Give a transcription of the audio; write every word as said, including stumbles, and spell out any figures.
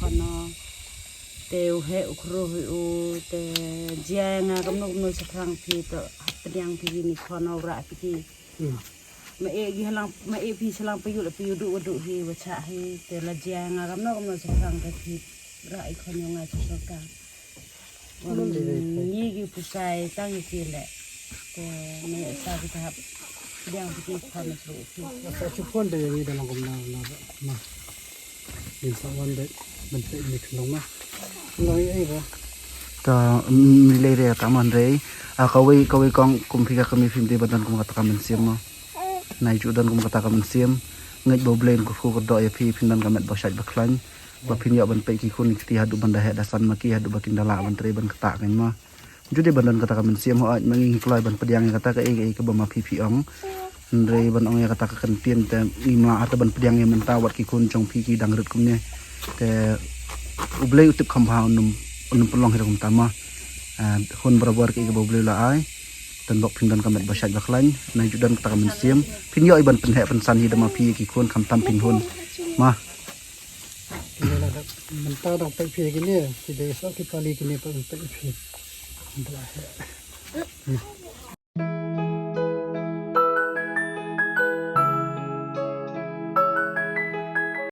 Khon o. Te u heh u khruh hi u te jia nga kamno kamno shaphrang phi to pdiang phi ni khon o rah phi ki. Hmm. Ma e gi halang ma e phi shalang pa yul phi u du u du hi wa cha hi te la jia nga kamno kamno shaphrang te phi rah i khon o nga cha sorkar. Ngi gi pusai tang i ki le. Te me sa ki ta hap diang ki ki kham su ki. Sa chu phone de ngi da long kum na na ma. Din sa wan de ban te ni khong ma. Long i ai ba. Ta mi le re ta man re. A kawei kawei kong kum phi ka kami phim de ban dan kum ka ta ka mynsiem ma. Nai ju dan kum ka ta ka mynsiem. Ngait ba u Blei ku ku do ya phi phin dan ka met ba shait ba khlaiñ. Ba phin ïoh ban peit ki khun ki kti haduh ban da heh da san ma ki haduh ba kin da lah ban trei ban ktah kan ma. Ju dei ban don kata ka mynsiem hooid ma ngi ngi kloi ban pdiang ïa kata ka ei ka ei kaba ma phi phi ong. Hynrei ban ong ïa kata ka kyntien te ngi mla ar te ban pdiang ïa mynta wat ki khun jong phi ki dang rit kumne. Te U Blei u tip kham bha un ym un ym pynlong hi da kumta ma. Ah, hun barabor ka ei kaba U Blei u la ai. Tang bok phin don ka met ba shait ba khlaiñ. Nai ju don kata ka mynsiem phin ïoh i ban pynheh pynsan hi da ma phi ïa ki khun kham tam phin hun ma. Kine la da mynta dang peit phi kine ki dei so ki pali kine pa peit phi. Mynta la he.